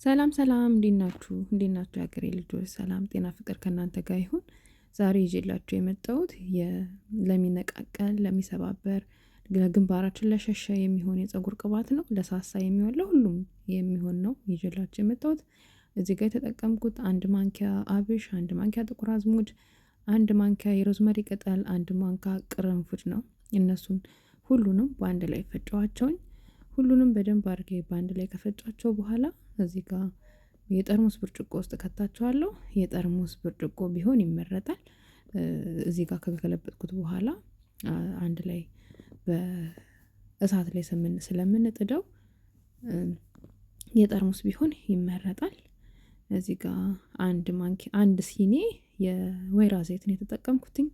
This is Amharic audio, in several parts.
ሰላም ሰላም፣ እንዴት ናችሁ? እንዴት ናችሁ የሀገሬ ልጆች? ሰላም ጤና ፍቅር ከእናንተ ጋር ይሁን። ዛሬ ይዤላችሁ የመጣሁት ለሚነቃቀል፣ ለሚሰባበር፣ ለግንባራችን ለሸሸ የሚሆን የፀጉር ቅባት ነው። ለሳሳ የሚሆን፣ ለሁሉም የሚሆን ነው ይዤላችሁ የመጣሁት። እዚህ ጋር የተጠቀምኩት 1 ማንኪያ አብሽ፣ 1 ማንኪያ ጥቁር አዝሙድ፣ 1 ማንኪያ የ rosemary ቅጠል፣ 1 ማንኪያ ቅርንፉድ ነው። እነሱን ሁሉንም በአንድ ላይ ፈጨዋቸውኝ። ሁሉንም በደንብ አድርጌ በአንድ ላይ ከፈጫቸው በኋላ እዚህ ጋር የጠርሙስ ብርጭቆ ውስጥ ከታቸዋለሁ። የጠርሙስ ብርጭቆ ቢሆን ይመረጣል። እዚህ ጋር ከገለበጥኩት በኋላ አንድ ላይ በእሳት ላይ ስለምንጥደው የጠርሙስ ቢሆን ይመረጣል። እዚህ ጋር 1 ማንኪያ፣ 1 ሲኒ የወይራ ዘይት ነው የተጠቀምኩትኝ።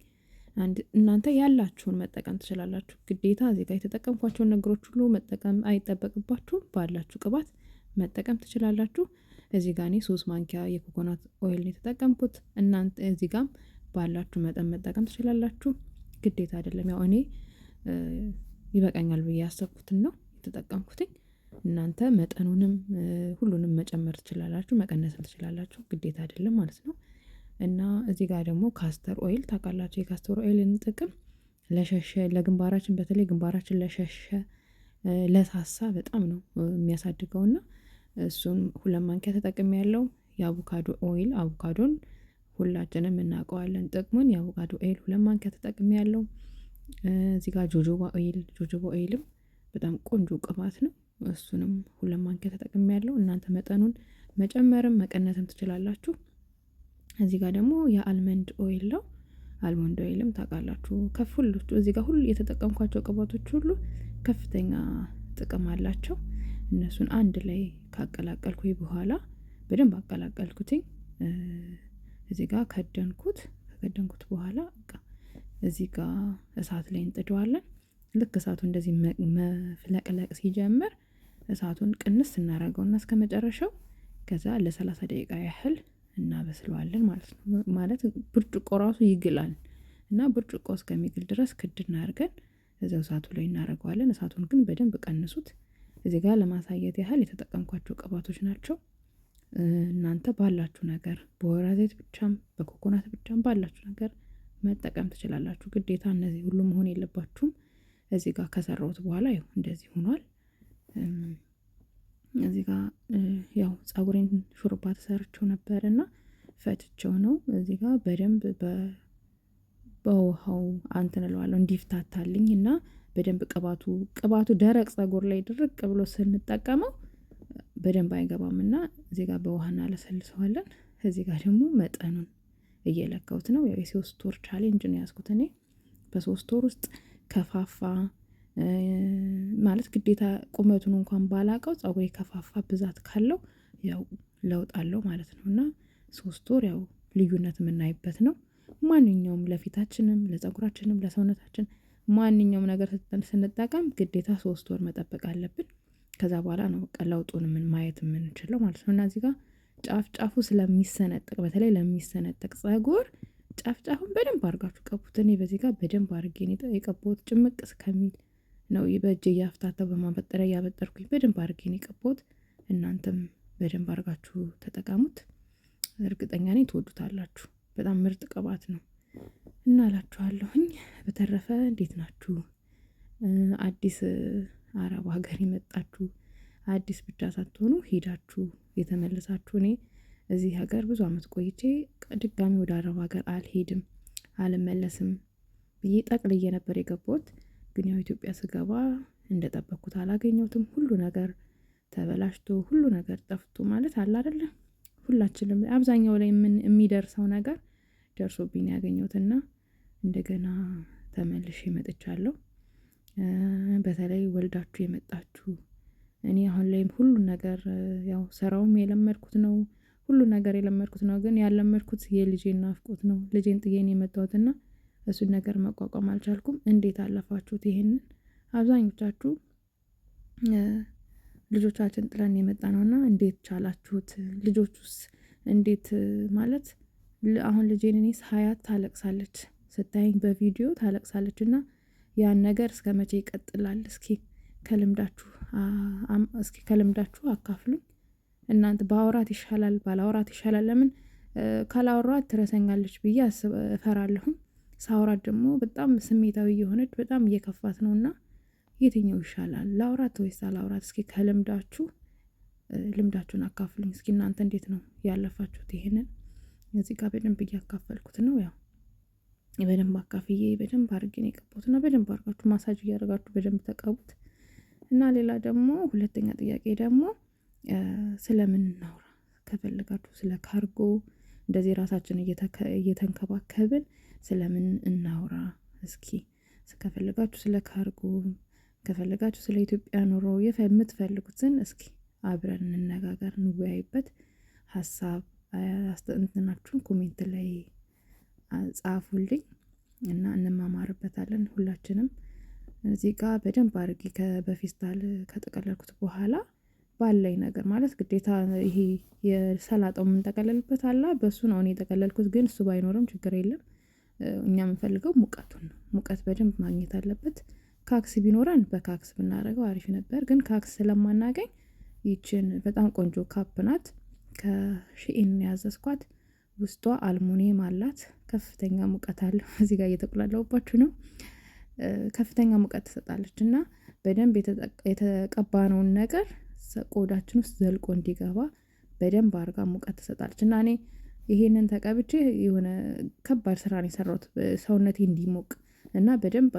እናንተ ያላችሁን መጠቀም ትችላላችሁ። ግዴታ እዚህ ጋር የተጠቀምኳቸውን ነገሮች ሁሉ መጠቀም አይጠበቅባችሁም። ባላችሁ ቅባት መጠቀም ትችላላችሁ። እዚህ ጋር እኔ 3 ማንኪያ የ coconut oil ነው የተጠቀምኩት። እናንተ እዚህ ጋም ባላችሁ መጠን መጠቀም ትችላላችሁ። ግዴታ አይደለም። ያው እኔ ይበቃኛል ብዬ ያሰብኩትን ነው የተጠቀምኩትኝ። እናንተ መጠኑንም ሁሉንም መጨመር ትችላላችሁ፣ መቀነስም ትችላላችሁ። ግዴታ አይደለም ማለት ነው። እና እዚህ ጋር ደግሞ castor oil ታውቃላችሁ። የ castor oil ን ጥቅም ለሸሸ ለግንባራችን፣ በተለይ ግንባራችን ለሸሸ፣ ለሳሳ በጣም ነው የሚያሳድገው እና እሱን 2 ማንኪያ ተጠቅሜ ያለው። የአቮካዶ oil፣ አቮካዶን ሁላችንም እናውቀዋለን ጥቅሙን። የአቮካዶ oil 2 ማንኪያ ተጠቅሜ ያለው። እዚህ ጋር jojoba oil፣ jojoba oil ም በጣም ቆንጆ ቅባት ነው። እሱንም 2 ማንኪያ ተጠቅሜ ያለው። እናንተ መጠኑን መጨመርም መቀነስም ትችላላችሁ። እዚህ ጋር ደግሞ የ almond oil ነው። Almond oil ም ታውቃላችሁ ከሁሎቹ እዚህ ጋር ሁሉ የተጠቀምኳቸው ቅባቶች ሁሉ ከፍተኛ ጥቅም አላቸው። እነሱን አንድ ላይ ካቀላቀልኩኝ በኋላ በደንብ አቀላቀልኩትኝ። እዚህ ጋር ከደንኩት። ከከደንኩት በኋላ በቃ እዚህ ጋር እሳት ላይ እንጥደዋለን። ልክ እሳቱ እንደዚህ መፍለቅለቅ ሲጀምር እሳቱን ቅንስ እናደርገውና እስከ መጨረሻው ከዛ ለ30 ደቂቃ ያህል እናበስለዋለን ማለት ነው። ማለት ብርጭቆ ራሱ ይግላል እና ብርጭቆ እስከሚግል ድረስ ክድን አድርገን እዛው እሳቱ ላይ እናደርገዋለን። እሳቱን ግን በደንብ ቀንሱት። እዚህ ጋር ለማሳየት ያህል የተጠቀምኳቸው ቅባቶች ናቸው። እናንተ ባላችሁ ነገር በወይራ ዘይት ብቻም በኮኮናት ብቻም ባላችሁ ነገር መጠቀም ትችላላችሁ። ግዴታ እነዚህ ሁሉ መሆን የለባችሁም። እዚህ ጋር ከሰራሁት በኋላ ያው እንደዚህ ሆኗል። እዚህ ጋር ያው ፀጉሬን ሹሩባ ተሰርቼው ነበር እና ፈትቼው ነው። እዚህ ጋር በደንብ በውሃው አንትን እለዋለሁ እንዲፍታታልኝ እና በደንብ ቅባቱ ደረቅ ፀጉር ላይ ድርቅ ብሎ ስንጠቀመው በደንብ አይገባም እና እዚህ ጋር በውሃ እናለሰልሰዋለን። እዚህ ጋር ደግሞ መጠኑን እየለካሁት ነው። ያው የ3 ወር challenge ነው ያዝኩት እኔ። በ3 ወር ውስጥ ከፋፋ ማለት ግዴታ ቁመቱን እንኳን ባላቀው ፀጉሬ ከፋፋ ብዛት ካለው ያው ለውጥ አለው ማለት ነው። እና 3 ወር ያው ልዩነት የምናይበት ነው። ማንኛውም ለፊታችንም ለፀጉራችንም ለሰውነታችን ማንኛውም ነገር ስንጠቀም ግዴታ 3 ወር መጠበቅ አለብን። ከዛ በኋላ ነው በቃ ለውጡን ምን ማየት የምንችለው ማለት ነው። እና እዚህ ጋር ጫፍ ጫፉ ስለሚሰነጠቅ፣ በተለይ ለሚሰነጠቅ ፀጉር ጫፍ ጫፉን በደንብ አድርጋችሁ ቀቡት። እኔ በዚህ ጋር በደንብ አድርጌ የቀባሁት ጭምቅ እስከሚል ነው። በእጅ እያፍታታው በማበጠሪያ እያበጠርኩኝ በደንብ አድርጌ ነው የቀባሁት። እናንተም በደንብ አድርጋችሁ ተጠቀሙት። እርግጠኛ ነኝ ትወዱታላችሁ። በጣም ምርጥ ቅባት ነው እና እላችኋለሁኝ። በተረፈ እንዴት ናችሁ? አዲስ አረብ ሀገር የመጣችሁ፣ አዲስ ብቻ ሳትሆኑ ሄዳችሁ የተመለሳችሁ፣ እኔ እዚህ ሀገር ብዙ አመት ቆይቼ ድጋሚ ወደ አረብ ሀገር አልሄድም አልመለስም ብዬ ጠቅልዬ ነበር የገባሁት። ግን ያው ኢትዮጵያ ስገባ እንደጠበቅኩት አላገኘሁትም። ሁሉ ነገር ተበላሽቶ፣ ሁሉ ነገር ጠፍቶ፣ ማለት አለ አይደለ ሁላችንም አብዛኛው ላይ የሚደርሰው ነገር ደርሶብኝ ያገኘሁትና እንደገና ተመልሼ መጥቻለሁ። በተለይ ወልዳችሁ የመጣችሁ፣ እኔ አሁን ላይም ሁሉን ነገር ያው ስራውም የለመድኩት ነው፣ ሁሉን ነገር የለመድኩት ነው። ግን ያለመድኩት የልጄን ናፍቆት ነው። ልጄን ጥዬን የመጣሁትና እሱን ነገር መቋቋም አልቻልኩም። እንዴት አለፋችሁት ይሄንን? አብዛኞቻችሁ ልጆቻችን ጥለን የመጣ ነውና እንዴት ቻላችሁት? ልጆቹስ እንዴት? ማለት አሁን ልጄን እኔ ሳያት ታለቅሳለች፣ ስታይኝ በቪዲዮ ታለቅሳለች። እና ያን ነገር እስከ መቼ ይቀጥላል? እስኪ ከልምዳችሁ አካፍሉኝ። እናንተ ባወራት ይሻላል ባላወራት ይሻላል? ለምን ካላወራት ትረሰኛለች ብዬ እፈራለሁም። ሳውራት ደግሞ በጣም ስሜታዊ እየሆነች በጣም እየከፋት ነው። እና የትኛው ይሻላል ላውራት ወይስ አላውራት? እስኪ ከልምዳችሁ ልምዳችሁን አካፍሉኝ። እስኪ እናንተ እንዴት ነው ያለፋችሁት? ይሄንን እዚህ ጋር በደንብ እያካፈልኩት ነው። ያው በደንብ አካፍዬ በደንብ አድርጌ ነው የቀባሁት እና በደንብ አድርጋችሁ ማሳጅ እያደረጋችሁ በደንብ ተቀቡት። እና ሌላ ደግሞ ሁለተኛ ጥያቄ ደግሞ ስለምን እናውራ ከፈለጋችሁ ስለ ካርጎ እንደዚህ ራሳችን እየተንከባከብን ስለምን እናውራ እስኪ ከፈለጋችሁ ስለ ካርጎ ከፈለጋችሁ ስለ ኢትዮጵያ ኑሮ የምትፈልጉትን እስኪ አብረን እንነጋገር፣ እንወያይበት። ሀሳብ እንትናችሁን comment ላይ ጻፉልኝ እና እንማማርበታለን ሁላችንም። እዚህ ጋር በደንብ አድርጌ በፌስታል ከጠቀለልኩት በኋላ ባለኝ ነገር ማለት ግዴታ ይሄ የሰላጣው የምንጠቀለልበት አለ፣ በሱ ነው እኔ የጠቀለልኩት። ግን እሱ ባይኖርም ችግር የለም። እኛ የምንፈልገው ሙቀቱን ነው። ሙቀት በደንብ ማግኘት አለበት። ካክስ ቢኖረን በካክስ ብናደርገው አሪፍ ነበር፣ ግን ካክስ ስለማናገኝ ይችን በጣም ቆንጆ cup ናት። ከ Shein ያዘዝኳት። ውስጧ አልሙኒየም አላት። ከፍተኛ ሙቀት አለው። እዚህ ጋር እየተቆላለሁባችሁ ነው። ከፍተኛ ሙቀት ትሰጣለች እና በደንብ የተቀባነውን ነገር ቆዳችን ውስጥ ዘልቆ እንዲገባ በደንብ አድርጋ ሙቀት ትሰጣለች እና እኔ ይሄንን ተቀብቼ የሆነ ከባድ ስራ ነው የሰራሁት ሰውነቴ እንዲሞቅ እና በደንብ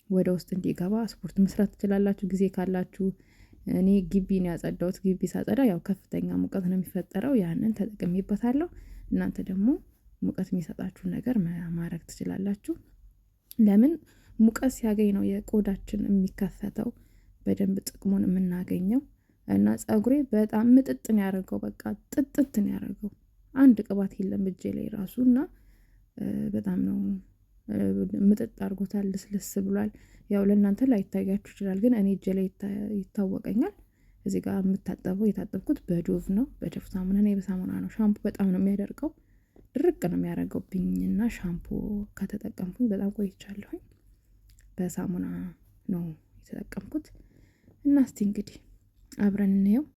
ወደ ውስጥ እንዲገባ። ስፖርት መስራት ትችላላችሁ ጊዜ ካላችሁ። እኔ ግቢ ነው ያጸዳሁት። ግቢ ሳጸዳ ያው ከፍተኛ ሙቀት ነው የሚፈጠረው፣ ያንን ተጠቅሜበታለሁ። እናንተ ደግሞ ሙቀት የሚሰጣችሁን ነገር ማድረግ ትችላላችሁ። ለምን ሙቀት ሲያገኝ ነው የቆዳችን የሚከፈተው፣ በደንብ ጥቅሙን የምናገኘው። እና ፀጉሬ በጣም ምጥጥን ያደረገው፣ በቃ ጥጥትን ያደረገው፣ አንድ ቅባት የለም እጄ ላይ ራሱ እና በጣም ነው ምጥጥ አድርጎታል። ልስልስ ብሏል። ያው ለእናንተ ላይታያችሁ ይችላል፣ ግን እኔ እጄ ላይ ይታወቀኛል። እዚህ ጋር የምታጠበው የታጠብኩት በ Dove ነው፣ በ Dove ሳሙና። እኔ በሳሙና ነው። ሻምፑ በጣም ነው የሚያደርገው፣ ድርቅ ነው የሚያደርገውብኝ እና ሻምፑ ከተጠቀምኩኝ በጣም ቆይቻለሁኝ። በሳሙና ነው የተጠቀምኩት እና እስቲ እንግዲህ አብረን እንየው።